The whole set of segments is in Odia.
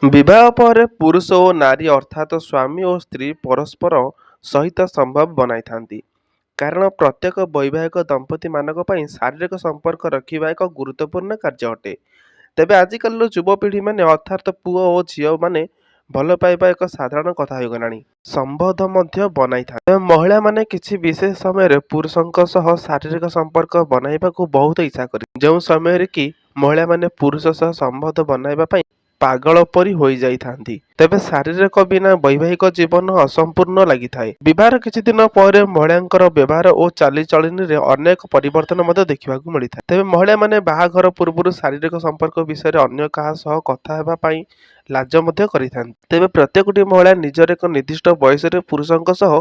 ବିବାହ ପରେ ପୁରୁଷ ଓ ନାରୀ ଅର୍ଥାତ ସ୍ୱାମୀ ଓ ସ୍ତ୍ରୀ ପରସ୍ପର ସହିତ ସମ୍ଭବ ବନାଇଥାନ୍ତି। କାରଣ ପ୍ରତ୍ୟେକ ବୈବାହିକ ଦମ୍ପତିମାନଙ୍କ ପାଇଁ ଶାରୀରିକ ସମ୍ପର୍କ ରଖିବା ଏକ ଗୁରୁତ୍ୱପୂର୍ଣ୍ଣ କାର୍ଯ୍ୟ ଅଟେ। ତେବେ ଆଜିକାଲିର ଯୁବପିଢ଼ିମାନେ ଅର୍ଥାତ ପୁଅ ଓ ଝିଅମାନେ ଭଲ ପାଇବା ଏକ ସାଧାରଣ କଥା ହୋଇଗଲାଣି। ସମ୍ବନ୍ଧ ମଧ୍ୟ ବନାଇଥାନ୍ତି। ତେବେ ମହିଳାମାନେ କିଛି ବିଶେଷ ସମୟରେ ପୁରୁଷଙ୍କ ସହ ଶାରୀରିକ ସମ୍ପର୍କ ବନାଇବାକୁ ବହୁତ ଇଚ୍ଛା କରିଥାନ୍ତି। ଯେଉଁ ସମୟରେ କି ମହିଳାମାନେ ପୁରୁଷ ସହ ସମ୍ବନ୍ଧ ବନାଇବା ପାଇଁ ପାଗଳ ପରି ହୋଇଯାଇଥାନ୍ତି। ତେବେ ଶାରୀରିକ ବିନା ବୈବାହିକ ଜୀବନ ଅସମ୍ପୂର୍ଣ୍ଣ ଲାଗିଥାଏ। ବିବାହର କିଛି ଦିନ ପରେ ମହିଳାଙ୍କର ବ୍ୟବହାର ଓ ଚାଲିଚଳଣିରେ ଅନେକ ପରିବର୍ତ୍ତନ ମଧ୍ୟ ଦେଖିବାକୁ ମିଳିଥାଏ। ତେବେ ମହିଳାମାନେ ବାହାଘର ପୂର୍ବରୁ ଶାରୀରିକ ସମ୍ପର୍କ ବିଷୟରେ ଅନ୍ୟ କାହା ସହ କଥା ହେବା ପାଇଁ ଲାଜ ମଧ୍ୟ କରିଥାନ୍ତି। ତେବେ ପ୍ରତ୍ୟେକଟି ମହିଳା ନିଜର ଏକ ନିର୍ଦ୍ଦିଷ୍ଟ ବୟସରେ ପୁରୁଷଙ୍କ ସହ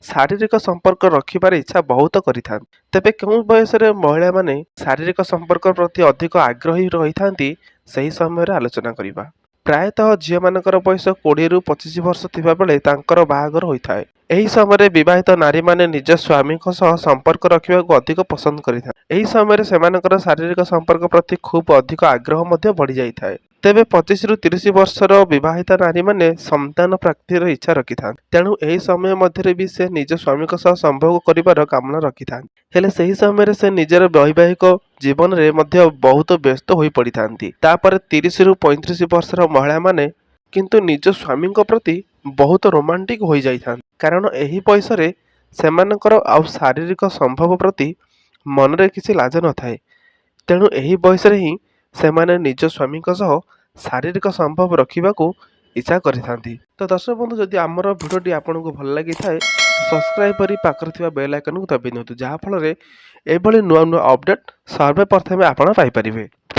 ଶାରୀରିକ ସମ୍ପର୍କ ରଖିବାର ଇଚ୍ଛା ବହୁତ କରିଥାନ୍ତି। ତେବେ କେଉଁ ବୟସରେ ମହିଳାମାନେ ଶାରୀରିକ ସମ୍ପର୍କ ପ୍ରତି ଅଧିକ ଆଗ୍ରହୀ ରହିଥାନ୍ତି, ସେହି ସମୟରେ ଆଲୋଚନା କରିବା। ପ୍ରାୟତଃ ଝିଅମାନଙ୍କର ବୟସ 20ରୁ 25 ବର୍ଷ ଥିବାବେଳେ ତାଙ୍କର ବାହାଘର ହୋଇଥାଏ। ଏହି ସମୟରେ ବିବାହିତ ନାରୀମାନେ ନିଜ ସ୍ୱାମୀଙ୍କ ସହ ସମ୍ପର୍କ ରଖିବାକୁ ଅଧିକ ପସନ୍ଦ କରିଥାନ୍ତି। ଏହି ସମୟରେ ସେମାନଙ୍କର ଶାରୀରିକ ସମ୍ପର୍କ ପ୍ରତି ଖୁବ୍ ଅଧିକ ଆଗ୍ରହ ମଧ୍ୟ ବଢ଼ିଯାଇଥାଏ। ତେବେ 25ରୁ 30 ବର୍ଷର ବିବାହିତା ନାରୀମାନେ ସନ୍ତାନ ପ୍ରାପ୍ତିର ଇଚ୍ଛା ରଖିଥାନ୍ତି। ତେଣୁ ଏହି ସମୟ ମଧ୍ୟରେ ବି ସେ ନିଜ ସ୍ୱାମୀଙ୍କ ସହ ସମ୍ଭୋଗ କରିବାର କାମନା ରଖିଥାନ୍ତି। ହେଲେ ସେହି ସମୟରେ ସେ ନିଜର ବୈବାହିକ ଜୀବନରେ ମଧ୍ୟ ବହୁତ ବ୍ୟସ୍ତ ହୋଇପଡ଼ିଥାନ୍ତି। ତାପରେ 30ରୁ 35 ବର୍ଷର ମହିଳାମାନେ କିନ୍ତୁ ନିଜ ସ୍ୱାମୀଙ୍କ ପ୍ରତି ବହୁତ ରୋମାଣ୍ଟିକ ହୋଇଯାଇଥାନ୍ତି। କାରଣ ଏହି ବୟସରେ ସେମାନଙ୍କର ଆଉ ଶାରୀରିକ ସମ୍ଭୋଗ ପ୍ରତି ମନରେ କିଛି ଲାଜ ନଥାଏ। ତେଣୁ ଏହି ବୟସରେ ହିଁ ସେମାନେ ନିଜ ସ୍ୱାମୀଙ୍କ ସହ ଶାରୀରିକ ସମ୍ଭୋଗ ରଖିବାକୁ ଇଚ୍ଛା କରିଥାନ୍ତି। ତ ଦର୍ଶକ ବନ୍ଧୁ, ଯଦି ଆମର ଭିଡ଼ିଓଟି ଆପଣଙ୍କୁ ଭଲ ଲାଗିଥାଏ, ସବସ୍କ୍ରାଇବ୍ କରି ପାଖରେ ଥିବା ବେଲ୍ ଆଇକନ୍କୁ ଦବାଇ ଦିଅନ୍ତୁ, ଯାହାଫଳରେ ଏଭଳି ନୂଆ ନୂଆ ଅପଡ଼େଟ୍ ସର୍ବପ୍ରଥମେ ଆପଣ ପାଇପାରିବେ।